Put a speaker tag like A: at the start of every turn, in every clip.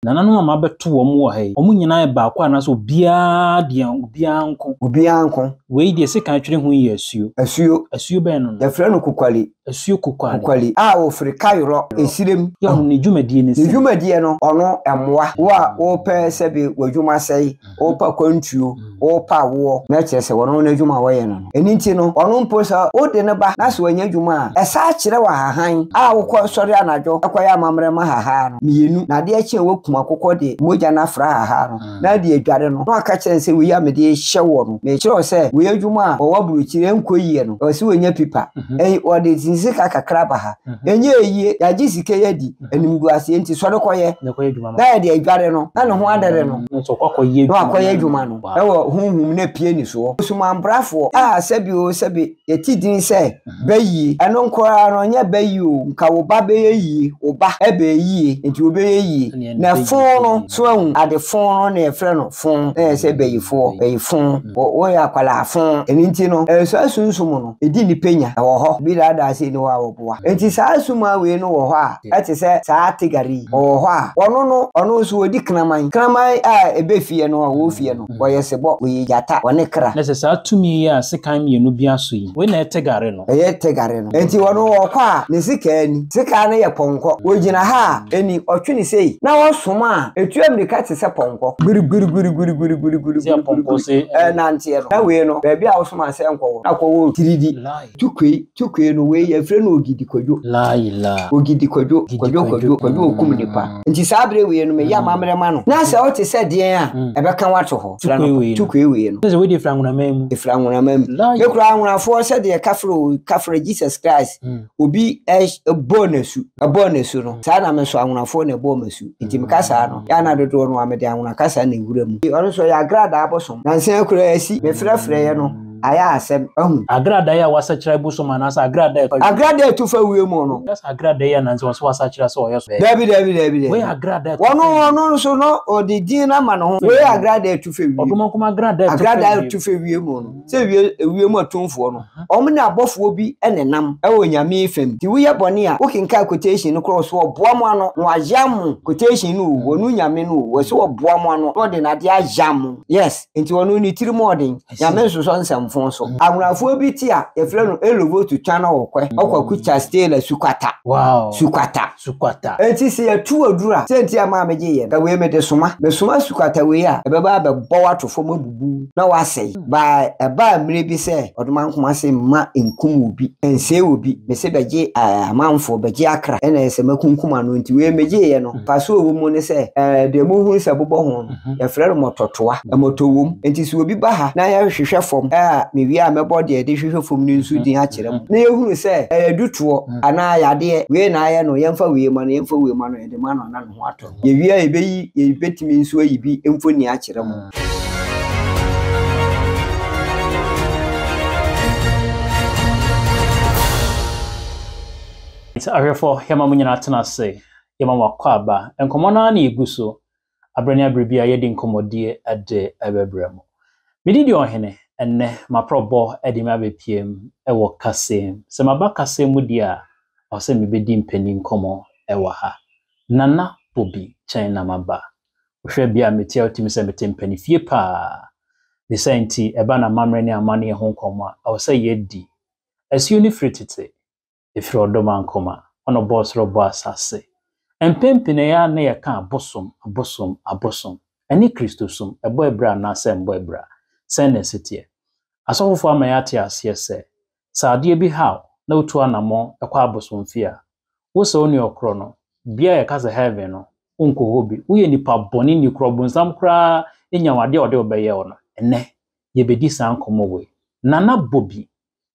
A: Nananom a mabɛto wɔn wɔ ha yi, wɔn nyinaa yɛ baako anaasɛ obiara deɛ obiara nko?
B: Obiara nko.
A: Wei deɛ sekan twere ho yi yɛ asuo.
B: Asuo.
A: Asuo bɛn no no?
B: Yɛfrɛ no kokwali.
A: Asuo kokwali.
B: Kokwali a ɔfiri Kayorɔ, Esirem.
A: Yɛ ne dwumadie ne
B: sɛn? Ne dwumadie no, ɔno mmoa. Wo a wopɛ sɛbe w'adwuma sɛe, wopɛ akwantuo, wopɛ awoɔ, na kyerɛ sɛ ɔno n'adwuma a ɔyɛ no no. Ɛno nti no, ɔno mpo sɛ wode no ba na sɛ wanya adwuma a, ɛsan kyerɛ wo ahahan a wokɔ sɔre anadwo kɔyɛ amammerɛ ma hahaa no mmienu, na adeɛ kye a woakum akokɔ de mogya no afra hahaa no na ade adware no, na waka kyerɛ no sɛ wei a mede rehyɛ woɔ no, mekyerɛ wo sɛ wei adwuma a ɔwɔ aburokyire ɛnkɔ yie no, ɛwɔ sɛ wɔnya pipa. Ɛyi, wɔde sika kakra ba ha. Ɛnyɛ yie, yɛagye sika yi adi. Animguaseɛ nti, sɔre kɔyɛ. Na yɛde adware no, na ne ho adɛre no.
A: Na
B: wakɔyɛ adwuma no wɔ honhom no apue ne soɔ. Osumanbrafoɔ a sɛbi o sɛbi yɛte din sɛ bayie, ɛno nko ara no ɛnyɛ bayie o, nka wo ba bɛyɛ yie, wo ba bɛyɛ yie, nti wobɛyɛ yie. Na fon no, so ahu, ade fon no na yɛfrɛ no fon, na yɛ sɛ bayifoɔ, bayifon, woyɛ akwadaa fon. Ɛno nti no, saa sunsum no, ɛdi nnipa nya, ɛwɔ hɔ, bi daadaa sei ne hɔ a wɔboa. Nti saa suma wei no wɔ hɔ a, ɛte sɛ saa Tigari yi, ɔwɔ hɔ a, ɔno no, ɔno nso ɔdi kraman. Kraman a ɛbɛ fie no, a ɔwɔ fie no, ɔyɛ sebɔ, ɔyɛ gyata, ɔne kra.
A: Na sɛ saa tumi yi a sekan mmienu bi aso yi, wei na ɛyɛ Tigari no.
B: Ɛyɛ Tigari no. Nti ɔno ɔkɔ a, ne sekaa ni. Sekaa no yɛ pɔnkɔ. Ɔgyina ha a, ɛni, ɔtwe no sei, na ɔsoma a, ɛtu ammirika te sɛ pɔnkɔ. Gbirigbirigbirigbirigbirigbirigbiri, ɛnanteɛ no. Na wei no, baabi a wosoma sɛ nkɔwɔ, na akɔwɔ tiridi. Tukwe, Tukwe no wei yɛfrɛ no Ogidi Kwadwo.
A: Laila.
B: Ogidi Kwadwo, Kwadwo Kwadwo, Kwadwo okum nipa. Nti saa berɛ wei no meyɛ amammerɛ ma no. Na sɛ wote sɛ deɛn a, ɛbɛka wo ato hɔ.
A: Tukwe wei no.
B: Tukwe wei no.
A: Sɛ wei deɛ ɛfiri anwonaman mu.
B: Ɛfiri anwonaman mu.
A: Laila.
B: Me koraa anwonafoɔ sɛdeɛ kafra o, kafra Jesus Christ, obi bɔɔ no asu, ɛbɔɔ no asu no, saa na me nso anwonafoɔ na ɛbɔɔ me asu. Nti meka saa no, yɛ a na dodoɔ no ara mede anwona kasa na ɛwura mu. Ɔno nso ɔyɛ agradaa bosom. Nansa yi koraa asi, mefrɛfrɛeɛ no, ayɛ asɛm. Ahu.
A: Agradaa yi a wasakyera bosom anaasɛ agradaa a ɛfa wiem.
B: Agradaa a ɛtu fa wiem no.
A: That's agradaa yi a nansa wɔsɛ wasakyera sɛ ɔyɛ so.
B: Dabi dabi dabi dabi.
A: Wei yɛ agradaa a ɛtu fa
B: Wɔno
A: wiem.
B: ɔno nso no ɔde din no ama ne ho. Wei yɛ agradaa a ɛtu fa wiem.
A: Ɔdomankoma agradaa a ɛtu fa
B: Agradaa a
A: wiem.
B: ɛtu fa wiem no. Sɛ wie ewiem atumfoɔ no, wɔn ne abɔfoɔ bi na ɛnam wɔ Nyame fam. Nti woyɛ bɔne a, wokenkan quotation no koraa ɔse ɔboa mo ano na wayam mo. Quotation no o, ɔno Nyame no o, ɔse ɔboa mo ano na ɔde n'adeɛ ayam mo. Yes, nti ɔno ne tirim ɔden. Nyame nsosɔ nsɛmfo so. Anwonafoɔ bi te a yɛfrɛ no Elovotu Twana Ɔkɔɛ, Ɔkwaku Chastela Sukwata.
A: Wow.
B: Sukwata.
A: Sukwata.
B: Enti sɛ yɛtu aduru a, sɛ nti a maa megye yɛ no, wei mede soma. Mesoma sukwata wei a, ɛbɛba abɛbɔ wo ato fam abubu na woasɛe. By ɛbaa mmerɛ bi sɛ Ɔdomankoma se mma nkum obi, nsɛe obi, mese bɛgye amanfoɔ, bɛgye akra, ɛna ɛsɛ makunkum ano nti wei megyeeɛ no, mfasoɔ a ɛwɔ mu ne sɛ, deɛ mohunu sɛ bobɔ ho no, yɛfrɛ no mmɔtɔtoa, mmɔtɔ wom. Enti sɛ obi ba ha na yɛhwehwɛ fam a, mewie a mɛbɔ deɛ yɛde hwehwɛ fam no nso din akyerɛ mo, na yɛhunu sɛ ɛyɛ dutoɔ anaa yadeɛ, wei na ayɛ no, yɛmfa wei ma no, yɛmfa wei ma no, yɛde ma no a na ne ho atɔ no. Yɛwie a yɛbɛyi, yɛbɛtumi nso ayi bi mfoni akyerɛ mo.
A: Ahwɛfoɔ, yɛma mo nyinaa tena ase, yɛma mo akwaaba. Nkɔmmɔ no ara na ɛgu so. Aberɛ ne aberɛ biara yɛde nkɔmmɔdie de bɛbrɛ mo. Me din de Ɔhene, ɛnnɛ m'aprɔbɔ de me abɛpiem wɔ Kasem. Sɛ maba Kasem mu deɛ a, ɛwɔ sɛ mebɛdi mpanin nkɔmmɔ wɔ ha. Nana Bobi kyɛn na maba. Wohwɛ bea a mete a wotumi sɛ mete mpanifie paa. Ne saa nti, ɛba no amammerɛ ne amanneɛ ho nkɔmmɔ a, ɛwɔ sɛ yɛdi. Asuo no firi tete. Ɛfiri ɔdɔ mu ankoma. Ɔna ɔbɔɔ soro ɔbɔɔ asase. Mpɛn pii no ɛyɛ a na yɛka abosom, abosom, abosom. Ɛne Kristosom, ɛbɔ abira anaasɛ ɛmmɔ abira? Sɛn na ɛsi teɛ? Asɔfofoɔ ama yɛate aseɛ sɛ, sɛ adeɛ bi ha wo na wotu anammɔn kɔ abosomfie a, wo sɛ wo ne ɔkorɔ no, bea a yɛka sɛ heaven no, wonkɔ hɔ bi. Woyɛ nipa bɔne ni koraa, ɔbonsam koraa nya wo adeɛ a ɔde wo bɛyɛ wo no. Ɛnnɛ, yɛbɛdi saa nkɔmmɔ wei. Nana Bobi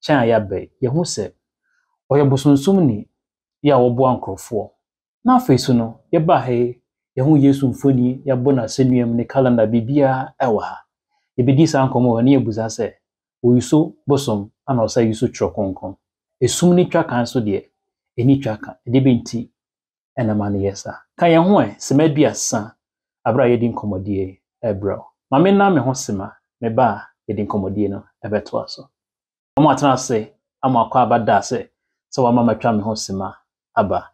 A: kyɛn a yɛaba yi, yɛhu sɛ ɔyɛ bosonsomni yi a ɔboa nkurɔfoɔ. Na afei so no, yɛbaa ha yi, yɛhu Yesu mfoni, yɛabɔ no asɛnnua mu, ne calendar, biribiara wɔ ha. Yɛbɛdi saa nkɔmmɔ wɔ ha na yɛabisa sɛ, wɔyuso bosom ana ɔsɛ yuso Twerɛ Kronkron? Esum no twa kan so deɛ, ɛnni twa ka. Ɛdeɛ bɛn nti na ɛma no yɛ saa? Ka yɛn ho ɛ, sima aduasa, berɛ a yɛdi nkɔmmɔdie yi rebrɛ wo. Ma menna me ho sima, meba a, yɛde nkɔmmɔdie no bɛtoa so. Wɔatena ase ama akɔ aba da ase sɛ wɔama matwa me ho sima aba.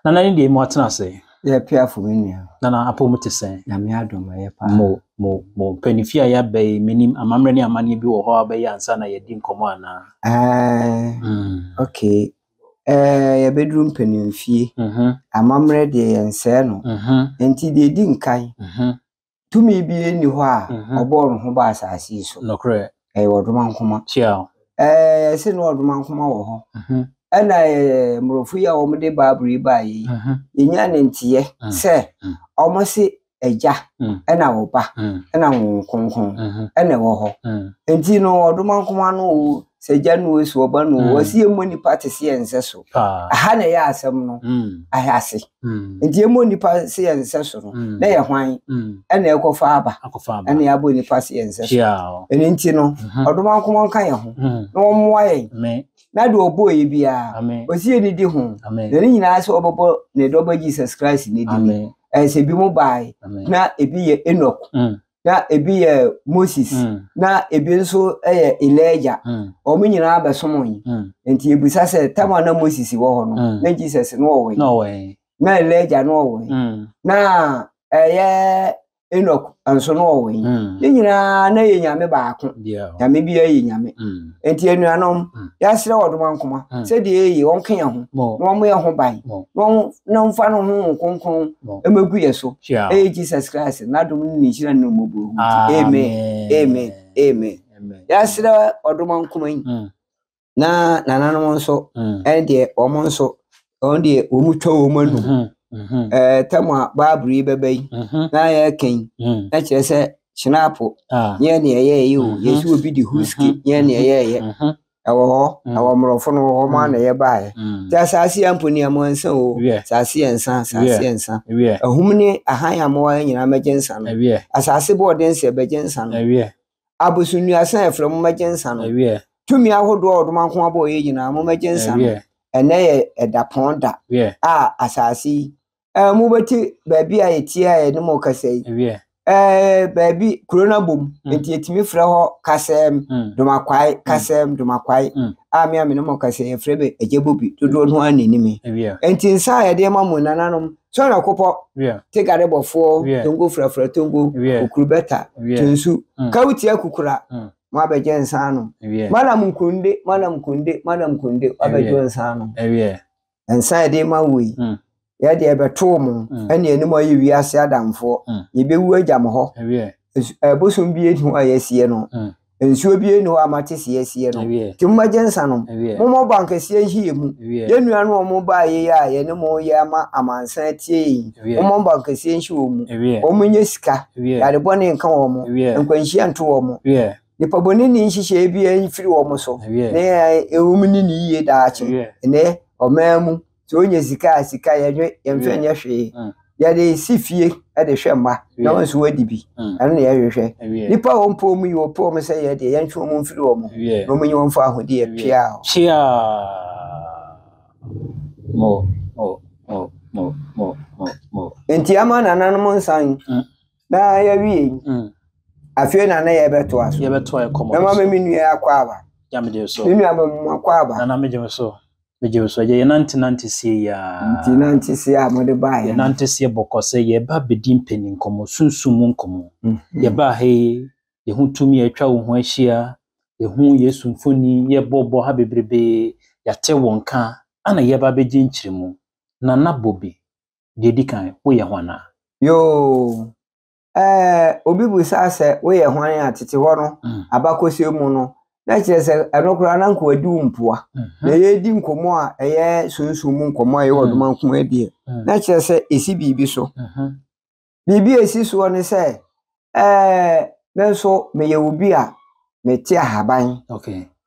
A: Nana ne deɛ moatena ase.
B: Yɛ piafo me nua.
A: Nana apɔ mu te sɛn?
B: Nyame adom ɛyɛ paa.
A: Mo mo mo mpanyinfie a yɛaba yi, menim amammerɛ ne amanneɛ bi wɔ hɔ a wobɛyɛ ansa na yɛadi nkɔmmɔ anaa?
B: Okay. Yɛbɛduru mpanimfie. Amammerɛ deɛ yɛnsɛe no. Nti deɛ ɛdi nkan, tumi bi nni hɔ a ɔbɔɔ ne ho baa asase yi so.
A: Nokorɛ.
B: Ɛyɛ ɔdomankoma.
A: Kyia.
B: Yɛse na ɔdomankoma wɔ hɔ. Ɛna mmorɔfo yi a wɔde Bible yi baeɛ yi, yɛnya ne nteɛ sɛ wɔn se Agya ɛna Ɔba ɛna Honhom Kronkron ɛna ɛwɔ hɔ. Nti no ɔdomankoma no o, sɛ Agya no o, sɛ Ɔba no o, wɔse yɛmmɔ nipa te sɛ yɛn nsɛ so. Aha na ɛyɛ asɛm no ase. Nti yɛmmɔ nipa sɛ yɛn nsɛ so no, na yɛ hwan ɛna ɛkɔfa aba ɛna yɛabɔ nipa sɛ yɛn nsɛ so. Ɛno nti no, ɔdomankoma nka yɛn ho na ɔmmoa yɛn. Na deɛ ɔbɔɔ yɛ biara, ɔsi yɛ ne di ho. Na ne nyinaa sɛ ɔbɛbɔ ne dɔba Jesus Christ ne di. Ɛsɛ bi mu bae, na ebi yɛ Enoch, na ebi yɛ Moses, na ebi nso yɛ Elijah. Wɔn nyinaa bɛsom yi. Nti ebisa sɛ tam a na Moses wɔ hɔ no, na Jesus no wɔ hɔ yi. Na Elijah no wɔ hɔ yi. Na ɛyɛ Enoch nso no wɔ yi. Ne nyinaa na yɛ nyame baako. Nyame bi yɛ nyame. Nti anuanom, yɛasrɛ ɔdomankoma sɛdeɛ ɛyɛ wɔnka yɛn ho na wɔn yɛ ho ban na wɔn na wɔmfa no ho kronkron mmɛgu yɛ so. Ɛyɛ Jesus Christ n'adom ne ne nhyira ne mmɔborɔhu nti. Amen. Amen. Amen. Yɛasrɛ ɔdomankoma yi na nananom nso ɛne deɛ wɔn nso wɔn deɛ wɔn twa wɔn anum. Tam a Bible yi bɛba yi na yɛreka yi na kyerɛ sɛ kyenapo nyɛ nea ɛyɛɛyɛ o, yɛsi obi de huski nyɛ nea ɛyɛɛyɛ. Ɛwɔ hɔ, ɛwɔ mmorɔfo no wɔ hɔ ma na yɛbaeɛ. Nti asase yɛ mpo nea mo nsa o, asase yɛ nsa, asase yɛ nsa. Ahum ne ahan a mowɔ nyinaa mɛgye nsa no. Asase bɔɔden sɛ bɛgye nsa no. Abosonnuasa a ɛfrɛ mo mɛgye nsa no. Tumi ahodoɔ a ɔdomanko abɔ yɛ nyinaa mo mɛgye nsa no. Ɛnɛ yɛ ɛdapɔn da a asase yi mobɛte baabi a yɛtie a yɛne mo kasa yi. Baabi kuro no abom nti yɛtumi frɛ hɔ kasɛm domakwae, kasɛm domakwae a me a me ne mo kasa yɛfrɛ me Agya Bobi, dodoɔ no ara na ɛni me. Nti nsa a yɛde ma mo nananom sɛ ɔna kopɔ tegare bɔfoɔ tongo frafra tongo okuru bɛta tonsu kawutia kukura mo abɛgye nsa ano. Madam Nkunde, Madam Nkunde, Madam Nkunde wabɛgye nsa ano. Nsa a yɛde ma wo yi, yɛde ɛbɛtoo mo ɛne anim ayɛ wiase adamfoɔ. Yɛbɛwu agya mo hɔ. Ɛbosom bi nni hɔ a yɛasie no. Nsuo bi nni hɔ a mate sɛ yɛasie no. Nti mommɛgye nsa nom. Mommɔ bankɛseɛ nhye yɛn mu. Yɛn nua no a wɔbaa yei a yɛne mo reyɛ ama amansan atie yɛn yi, mommɔ bankɛseɛ nhye wɔn mu. Wɔnyɛ sika. Yare bɔne nka wɔn. Nkwanhyia nto wɔn. Nipa bɔne ni nhyehyɛe biara mfiri wɔn so. Na wɔn ni ne yie daakye. Ɛnɛ ɔman mu sɛ wonya sika a, sika yɛdwe yɛmfa nyɛ hwee. Yɛde si fie de hwɛ mma na wɔn nso wɔadi bi. Ɛno na yɛhwehwɛ. Nipa a wɔmpɛ wɔn yi wɔpɛ wɔn sɛ yɛ deɛ yɛntwe wɔn mfiri wɔn ho na wɔn nyi wɔn mfa ahodeɛ pia.
A: Pia. Mo mo mo mo mo mo mo.
B: Nti ama nananom nsan na yɛwie yi. Afei na na yɛbɛtoa so.
A: Yɛbɛtoa ɛkɔmɔ.
B: Na ma me nua akɔ aba.
A: Nyame so.
B: Me nua ma mu akɔ aba.
A: Nana megye me so. Megye wo so agya, yɛnante nante sie yi ara.
B: Nti nante sie a mode baeɛ.
A: Yɛnante sie bɔkɔ sɛ yɛba bɛdi mpanin nkɔmmɔ, sunsum mu nkɔmmɔ. Yɛbaa ha yi, yɛhu tumi a atwa wo ho ahyia, yɛhu Yesu mfoni, yɛbɔbɔ ha bebrebe, yɛate wo nka, ana yɛba bɛgye nkyerɛmu. Nana Bobi, deɛ ɛdi kan, woyɛ hwan a?
B: Yoo, Ɛɛ, obi bisa sɛ woyɛ hwan a, tete hɔ no, abakɔsɛm mu no, na kyerɛ sɛ ɛno koraa na nka wadi wo mpoa. Na yɛredi nkɔmmɔ a ɛyɛ sunsum mu nkɔmmɔ a ɛyɛ ɔdoma nko deɛ, na kyerɛ sɛ ɛsi biribi so. Biribi a ɛsi soɔ ne sɛ, ɛɛ, me nso meyɛ obi a mete ahaban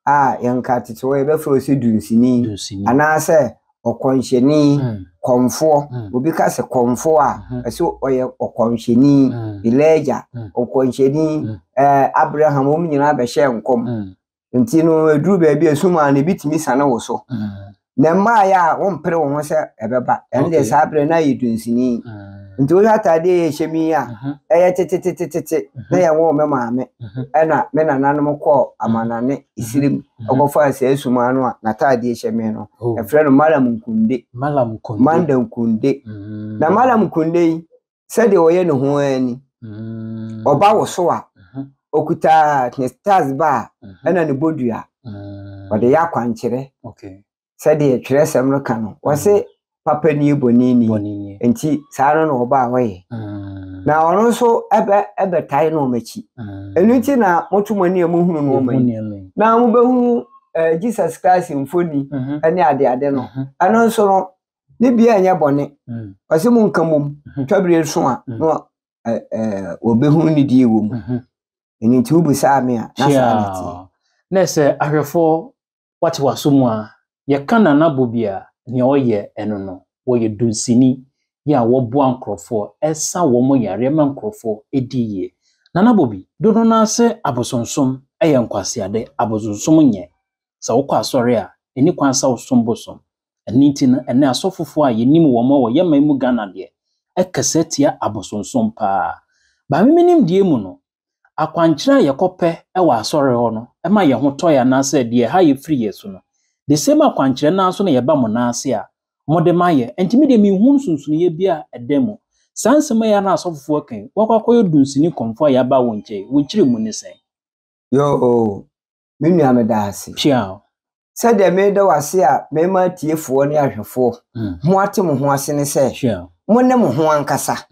B: a yɛnka tete hɔ yɛbɛfrɛ wo sɛ dunsini anaasɛ ɔkɔnhyɛni, kɔmfoɔ. Obi ka sɛ kɔmfoɔ a, ɛsɛ ɔyɛ ɔkɔnhyɛni, Elijah, ɔkɔnhyɛni, Abraham, wɔn nyinaa bɛhyɛɛ nkɔm. Nti no, ɛduru baabi a sum a na ebi tumi sane wo so. Na mmaeɛ a wompere wo ho sɛ ɛbɛba, ɛno deɛ saa berɛ na ayɛ dunsini. Nti wohwɛ ataadeɛ yɛ ɛhyɛ mi yi a, ɛyɛ tetetetete na yɛwoo me maame ɛna me nananom kɔɔ amanane Esirim ɛkɔfaa saa sumaa no a n'ataadeɛ hyɛ me no. Yɛfrɛ no Malam Nkunde.
A: Malam Nkunde.
B: Manda Nkunde. Na Malam Nkunde yi, sɛdeɛ ɔyɛ ne ho ara ni. Ɔba wo so a, ɔkuta ne stars ba a ɛna ne bodua. Ɔde yɛ akwankyerɛ. Sɛdeɛ twerɛsɛm no ka no, wɔse papa nie bɔne nie. Nti saa no na ɔba a ɔyɛ. Na ɔno nso ɛbɛ ɛbɛtae nneɛma akyi. Ɛno nti na moto mo ani a mohunu nneɛma yi. Na mobɛhu Jesus Christ mfoni ne adeade no. Ɛno nso no, ne bia nyɛ bɔne. Ɔse monka mmom, twabere so a na wɔbɛhunu ne die wɔ mu. Ɛno nti wobisaa me a, na saa na ɛteɛ.
A: Na sɛ ahwɛfoɔ wate w'aso mu a, yɛka Nana Bobi a, nea ɔyɛ ɛno no, wɔyɛ dunsini yɛ a wɔboa nkurɔfoɔ, ɛsa wɔn yareɛ ma nkurɔfoɔ di yie. Nana Bobi, dodoɔ no ara sɛ abosonsom yɛ nkwaseade, abosonsom nyɛ. Sɛ wokɔ asɔre a, ɛni kwan sɛ wosom bosom. Ɛno nti no, ɛnɛ asɔfofoɔ a yɛnim wɔn wɔ yɛn man mu Ghana deɛ, ɛkasa tia abosonsom paa. Baame me nimdeɛ mu no, akwankyerɛ a yɛkɔpɛ wɔ asɔre hɔ no, ɛma yɛn ho tɔ yɛn anaasɛ deɛ ɛha yɛ firi yɛ so no, the same akwankyerɛ naa nso na yɛba mo nan ase a, mode ma yɛ. Nti me deɛ menhu nsonsonoeɛ bi a ɛda mu. Saa nsɛm a yɛ na asɔfofoɔ ka yi, wakɔ akɔyɛ dunsini kɔmfoɔ a yɛaba wo nkyɛn, wo nkyerɛ mu ne sɛn?
B: Yoo, me nua meda ase.
A: Pia.
B: Sɛdeɛ meda wo ase a mema atiefoɔ ne ahwɛfoɔ ho ate mo ho ase ne sɛ, mo ne mo ho ankasa.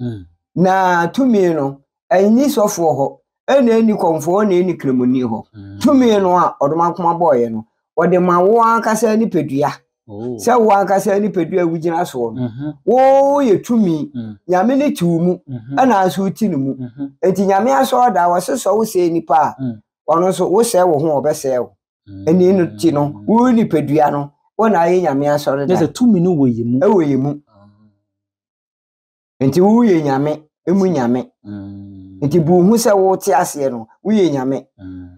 B: Na tumi no, ɛnni sɔfoɔ hɔ, ɛna ɛnni kɔmfoɔ, ɛna ɛnni kramoni hɔ. Tumi no a ɔdomankoma bɔɔyɛ no, wɔde ma wo ankasa nipadua. Sɛ wo ankasa nipadua a wogyina soɔ no, woyɛ tumi. Nyame ne te wo mu, ɛna nso wote ne mu. Enti Nyame asɔredan, wɔsesɔ wo sɛe nipa a, ɔno nso wosɛe wo ho a ɔbɛsɛe wo. Ɛne no ti no, wo nipadua no, wo na ayɛ Nyame asɔredan.
A: Sɛ tumi no wɔ yɛ mu.
B: Ɛwɔ yɛ mu. Nti woyɛ Nyame, emu Nyame. Nti bu ho sɛ wote aseɛ no, woyɛ Nyame.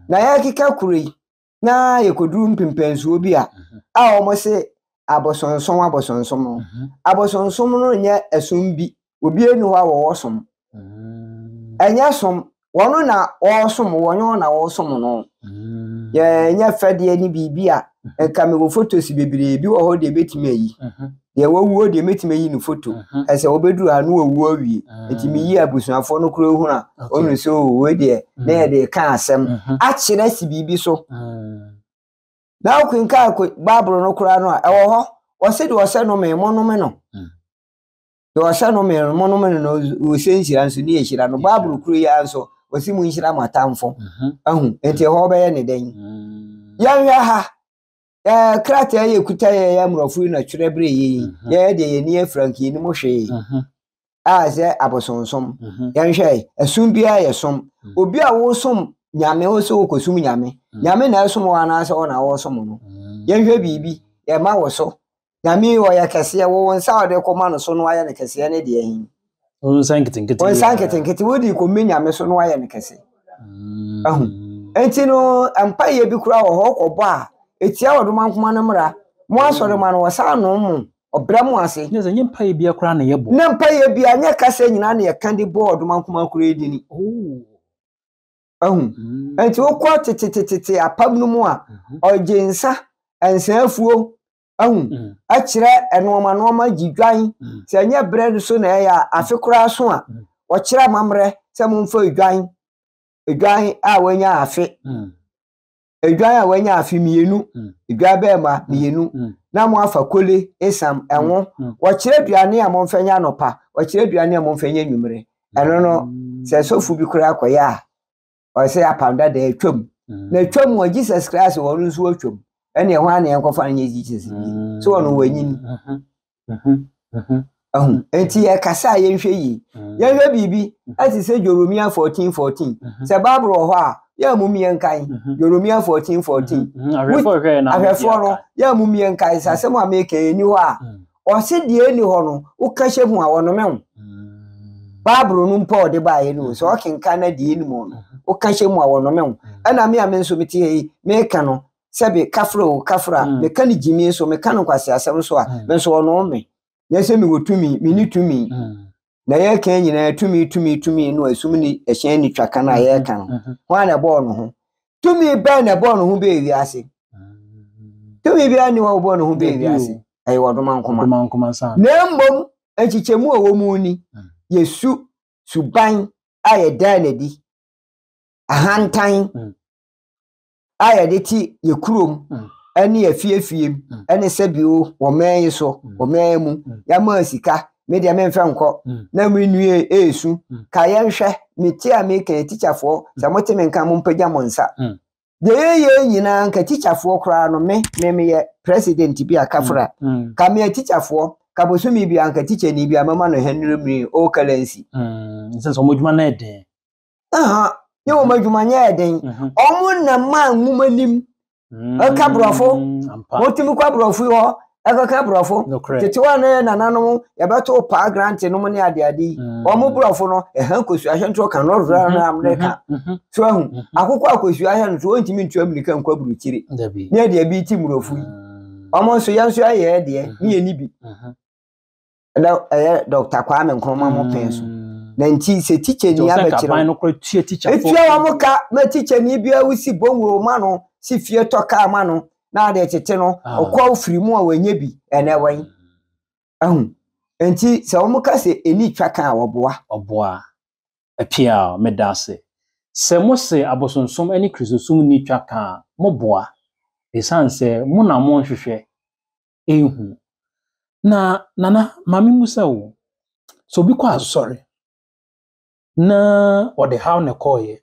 B: Na yɛkeka kuro yi, na yɛkɔduru mpempɛnsoɔ bi a, a wɔn se abosonsom abosonsom no. Abosonsom no nyɛ ɛsom bi. Obiara nni hɔ a wɔwɔ som. Ɛnyɛ som. Wɔn na wɔresom, wɔnyɛ wɔn na wɔresom no. Yɛnyɛ fɛdeɛ ne biribi a, nka mewɔ photos bebree bi wɔ hɔ deɛ mɛtumi ayi. Deɛ wawuo deɛ mɛtumi ayi no photo. Ɛsɛ wɔbɛduru ha no wawu awie. Nti meyi abusuafoɔ no koraa hunu a, ɔnu sɛ o wei deɛ na yɛde ka asɛm akyerɛ si biribi so. Na wokenkan Bible no koraa no a, ɛwɔ hɔ. Wɔse deɛ ɔsɛ nome, monome no. Deɛ ɔhyɛ no me no, monom no no, ɔsɛ nhyira nso ne yɛhyira no. Bible kuro yi ara nso, ɔsi mu nhyira mo atamfo. Ahu, nti ɛhɔ bɛyɛ ne dɛn? Yɛnhwɛ ha, krataa yɛ kuta yɛ yɛ mmorɔfo yi na twerɛ berɛ yɛ yi, yɛyɛ deɛ yɛni afira nka yɛnim hwee. A sɛ abosonsom. Yɛnhwɛ, ɛsom biara yɛ som. Obi a wosom Nyame, wo sɛ wokɔsom Nyame. Nyame na ɛsom wo anaasɛ wo na wosom no. Yɛnhwɛ biribi, yɛma wo so. Nyame yi ɔyɛ kɛseɛ, wo wo nsa a ɔde kɔma no so no ayɛ no kɛseɛ ne deɛ he?
A: Wo nsa nketenkete.
B: Wo nsa nketenkete, wode kɔmme Nyame so no ayɛ no kɛse. Ahu. Enti no, mpaeɛ bi koraa wɔ hɔ wokɔbɔ a, ɛtia ɔdomankoma no mmara. Mo asɔremma no, wɔsan nom mo, ɔbrɛ mo ase.
A: Ne sɛ, nyɛ mpaeɛ biara koraa na yɛbɔ.
B: Ne mpaeɛ biara, nyɛ kasa nyinaa na yɛka de bɔ ɔdomankoma koraa dini. Ahu. Enti wokɔ tetetetete apam no mu a, ɔgye nsa, nsa afuo, ahu ɛkyerɛ nneɛma nneɛma gyi dwan sɛ ɛnyɛ berɛ no so na ɛyɛ a afe koraa so a wɔkyerɛ amammerɛ sɛ momfa edwan edwan a wɔanya afe edwan a wɔanya afe mmienu edwan bɛrima mmienu na mo afa kole esam ɛho wɔkyerɛ aduane a momfa nyɛ anɔpa wɔkyerɛ aduane a momfa nyɛ anwummere ɛno no sɛ sɔfo bi koraa kɔyɛ a ɔsɛ apam dada atwam na atwam wɔ Jesus Christ wɔn nso atwam ɛne ɛhɔ a na yɛnkɔfa no nyɛ Jesus bi so wɔn wɔanyini ahu nti yɛkasa a yɛnhwɛ yie yɛnhwɛ biribi ɛte sɛ Jeremia 14 14 sɛ Bible wɔ hɔ a yɛn mu yɛn kan Jeremia 14 14 ahwɛfoɔ no yɛn mu yɛn kan sɛ asɛm a meka yɛn ni hɔ a ɔse deɛ ɛni hɔ no woka hyɛ mu a wɔnome wo. Bible no mpo a ɔde baeɛ no sɛ ɔkenkan na deɛ ɛni mu no woka hyɛ mu a wɔnome wo. Ɛna me a me nso mete ha yi meka no sɛbe kafra o kafra meka no gyimie so meka no nkwaseasɛm so a me nso wɔnome me. Nyɛ sɛ mewɔ tumi menni tumi. Na yɛka nyinaa tumi tumi tumi no esum ni ɛhyɛn ni twa kan a yɛka no. Hwan na ɛbɔɔ no ho? Tumi bɛn na ɛbɔɔ no ho bɛɛ wiase? Tumi biara nni hɔ a ɔbɔɔ ne ho bɛɛ wiase. Ɛyɛ ɔdomankoma. Na mmom nkyekyɛmu a ɛwɔ mu ni, yɛsu suban a yɛdaa no adi, ahantan a yɛde te yɛ kurom ne afiefie mu ne sɛbio wɔ man yi so, wɔ man mu, yɛama sika, me deɛ memfɛ nkɔ, na me nue ɛresu. Ka yɛnhwɛ, mete a meka yi, tikyafoɔ, sɛ mote me nka mompagya mo nsa. Deɛ yɛyɛ nyinaa nka tikyafoɔ koraa no, me, me meyɛ president bi a kafra, ka meyɛ tikyafoɔ, ka bosome bi a nka tikyani bi a mɛma no 100 million o currency.
A: Sɛ sɛ wɔn adwuma no yɛ den.
B: Aha, ne wɔn adwuma nyɛ den. Wɔn na maa nwoma nim. Ɛka borɔfo. Wɔtumi kɔ aborɔfo yi hɔ ɛkɔka borɔfo. Tete hɔ a na yɛ nananom yɛbɛto paa grant nom ne adeade yi. Wɔn borɔfo no ɛha nkosua hwɛ ntorɔ ka nɔrɔfra no Amerika. So ahu akokɔ akosua hwɛ no so wɔntumi ntua mmirika nkɔ aburokyire. Ne ɛdeɛ bi ti mmorɔfo yi. Wɔn nso yɛn nso yɛayɛ deɛ ne yɛ ni bi. Na ɛyɛ Dr. Kwame Nkrumah mo pɛn so. Na nti sɛ tikyani abɛkyerɛ
A: no kora tua tikyafoɔ
B: etua wɔn ka ma tikyani biara wosi bɔnwuro ma no si fie tɔ kaa ma no na ade tete no ɔkɔ firi mu a wɔnyɛ bi ɛnɛ wɔn ahu nti sɛ wɔn ka sɛ ɛni twa ka a wɔboa.
A: Ɔboa. Apia, meda ase. Sɛ mo se abosonsom ne Kristosom nni twa ka a, moboa. Esiane sɛ mo na monhwehwɛ nhu. Na Nana, ma memmisa wo, sɛ obi kɔ asɔre na ɔde haw na ɛkɔeɛ,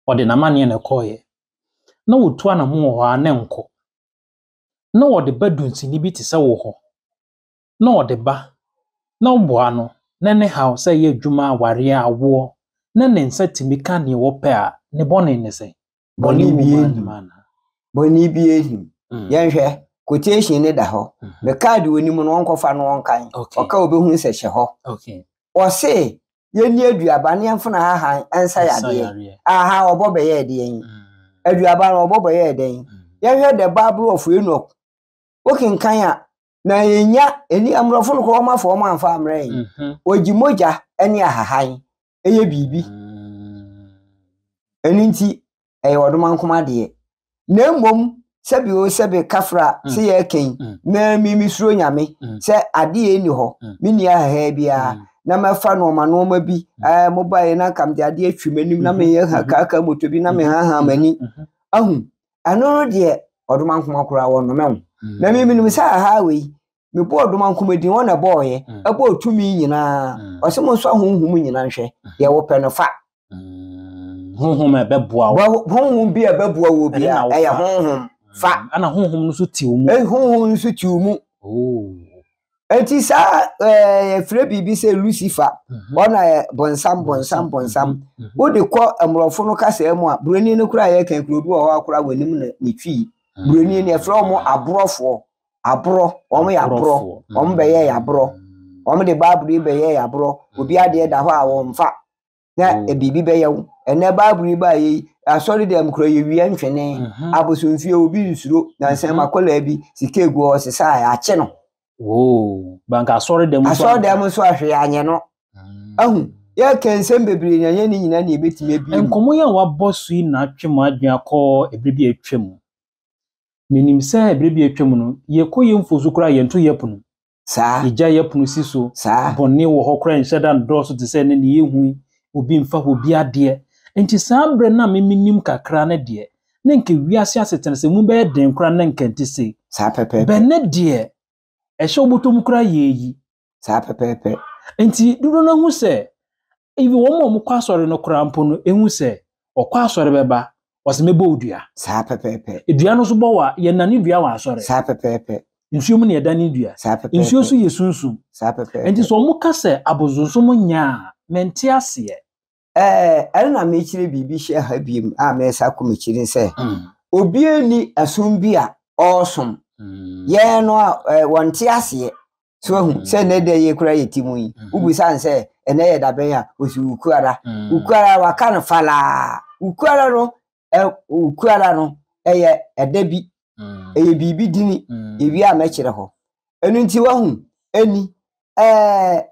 A: ɔde n'amanneɛ na ɛkɔeɛ, na wɔtu anamo wɔ hɔ a na ɛnkɔ, na ɔde ba dunsini bi te sɛ wo hɔ, na ɔde ba na woboa no na ne haw sɛ ɛyɛ adwuma, awareɛ, awoɔ, na ne nsa tumi ka deɛ wɔpɛ a, ne bɔne ne sɛn?
B: Bɔne bi nnim. Bɔne bi nnim. Yɛnhwɛ, quotation no da hɔ. Me card wɔ nim no ɔnkɔfa no ɔnkan. Ɔka obehu sɛ hyɛ hɔ. Ɔse yɛnni aduaba ne yɛmfona hahan nsa yadeɛ. Aha ɔbɔ bɛyɛɛ deɛn? Aduaba no ɔbɔ bɛyɛɛ dɛn? Yɛnhwɛ the Bible of Enoch. Wokenkan a, na yɛnya ɛni mmorɔfo no koraa wɔn afa wɔn amfa ammrɛ yɛn. Wɔgye mogya ne ahahan ɛyɛ biribi. Ɛno nti, ɛyɛ ɔdomankoma deɛ. Na mmom, sɛbi o sɛbi kafra sɛ yɛreka yi, na mi mesuro Nyame sɛ adeɛ nni hɔ, menni ahahan biara, na mɛfa nnoɔma nnoɔma bi, ɛɛ mobaeɛ na nka mede adeɛ atwi m'anim na meyɛ kaaka moto bi na mehaha m'ani. Ahu, ɛno no deɛ ɔdomankoma koraa wɔnnome wo. Na mi menim sɛ ahaa wei, mebɔɔ ɔdomankoma din, wɔn na ɛbɔɔyɛ, ɛbɔɔ tumi nyinaa. Ɔse mo nso ahonhom nyinaa nhwɛ, deɛ wopɛ no fa.
A: Honhom a ɛbɛboa wo.
B: Honhom bi a ɛbɛboa wo bi a ɛyɛ honhom fa.
A: Ɛna honhom no nso te wo mu.
B: Honhom nso te wo mu. Enti saa ɛɛ yɛfrɛ biribi sɛ Lucifer. Ɔna yɛ bɔnsam bɔnsam bɔnsam. Wode kɔ mmorɔfo no kasa mu a, buroni no koraa yɛka kuro bi wɔ hɔ akora wɔn anim na ne twi. Buroni no yɛfrɛ wɔn aborɔfoɔ. Aborɔ, wɔn yɛ aborɔ. Wɔn bɛyɛ yɛ aborɔ. Wɔn de Bible yi bɛyɛ yɛ aborɔ. Obi adeɛ da hɔ a wɔmfa. Na biribi bɛyɛ wo. Ɛnɛ Bible yi baayɛ yi, asɔre dɛm kura yɛwia ntwene. Abosomfie obi nsuro. Nansa ma akwadaa bi sika egu hɔ ɔsesa a akye no.
A: Oo, banka asɔre dɛm nso.
B: Asɔre dɛm nso ahwee anyɛ no. Ahu, yɛka nsɛm bebree na ɛnyɛ ne nyinaa na yɛbɛtumi abie mu.
A: Nkɔmmɔ yi a wabɔ so yi na atwe mo adwene akɔ ɛberɛ bi a atwa mu. Menim sɛ ɛberɛ bi a atwa mu no, yɛkɔ yɛn mfuo so koraa yɛnto yɛn pono.
B: Saa.
A: Yɛgya yɛn pono si so.
B: Saa.
A: Bɔne wɔ hɔ koraa nhyɛ da nnɔɔso te sɛ ɛnnɛ nea yɛhu yi, obi mfa obi adeɛ. Nti saa berɛ no a me menim kakra no deɛ, na nka wiase asetena sɛ mu bɛyɛ den koraa na nka nte sei.
B: Saa pɛpɛɛpɛ.
A: Bɛ nnɛ deɛ, ɛhyɛ wo bɔtɔ mu koraa yɛ eyi.
B: Saa pɛpɛɛpɛ.
A: Nti dodoɔ no ahu sɛ, even wɔn a wɔkɔ asɔre no koraa mpo no ehu sɛ, ɔkɔ asɔre bɛba, ɔsɛ mɛbɔ wo dua.
B: Saa pɛpɛɛpɛ.
A: Dua no nso bɔ wɔ a, yɛnane dua wɔ asɔre.
B: Saa pɛpɛɛpɛ.
A: Nsuo mu na yɛdane dua.
B: Saa pɛpɛɛpɛ.
A: Nsuo nso yɛ sunsum.
B: Saa pɛpɛɛpɛ.
A: Nti sɛ wɔka sɛ abosonsom nyɛ a, mente aseɛ.
B: Ɛɛ, ɛno na mekyerɛ biribi hyɛ ha biem a mɛsa akɔ m'akyiri ne sɛ, obiara nni ɛsom bi a ɔresom. Yɛn no a wɔnte aseɛ. So ahu sɛ nnɛ da yi koraa yɛte mu yi, wobisa no sɛ ɛnɛ yɛ da bɛn a, ɔsi Wukuada. Wukuada waka no falaa. Wukuada no, Wukuada no ɛyɛ ɛda bi, ɛyɛ biribi dini, yɛwie a mɛkyerɛ hɔ. Ɛno nti wahu, ɛni, ɛɛ,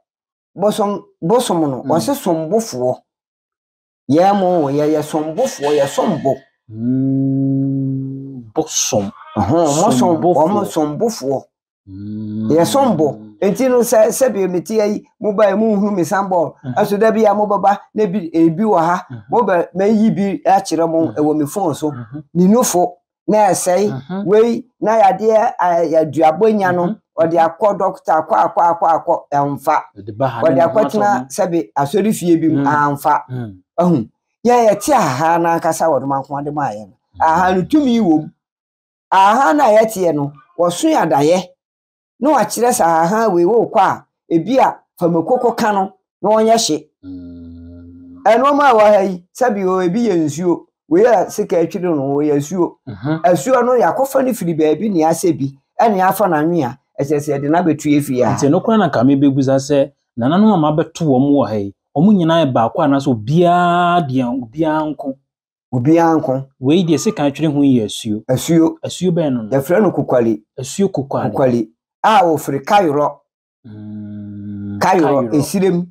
B: Bosom bosom no, wɔse sombofoɔ. Yɛn mo yɛyɛ sombofoɔ, yɛsom bo.
A: Bosom.
B: Mo som wɔn sombofoɔ. Yɛsom bo. Nti no sɛ sɛbi mete yi mo ba mu nhunu me sambɔɔl. Ɛso da bi a mo bɛba na ebi ebi wɔ ha. Mo bɛ mɛyi bi akyerɛ mo ɛwɔ me phone so. Ne nufo na ɛsɛe wei na yadeɛ aduabɔ nya no ɔde akɔ dɔkta akɔ akɔ akɔ akɔ ɛnfa ɔde akɔtena sɛbi asɔre fie bi mu amfa ahu yɛ yɛte ahaha no ankasa wɔde ma nko ade maa yɛn no ahaha no tumi wɔ mu ahaha no a yɛteɛ no wɔso adayɛ na wakyerɛ sɛ ahahan wei wokɔ a ebi a famekoko ka no na ɔnyɛ hye. Ɛnoɔma a ɛwɔ ha yi sɛbi o ebi yɛ nsuo wei a sika atwiri no wɔyɛ asuo. Asuo no yɛakɔfa no firi baabi ne asɛ bi ɛne afa no anwea ɛkyerɛ sɛ yɛde no abɛto yɛ fie ha.
A: Nti ɛno koraa na nka mebɛbusa sɛ nananom a mabɛto wɔn wɔ ha yi wɔn nyinaa yɛ baako anaasɛ obiara deɛ obiara nko?
B: Obiara nko.
A: Wei deɛ sekan twere ho yi yɛ asuo.
B: Asuo.
A: Asuo bɛn no no?
B: Yɛfrɛ no kukwali.
A: Asuo kukwali.
B: Kukwali a wɔfiri Kayorɔ. Kayorɔ, Esirem.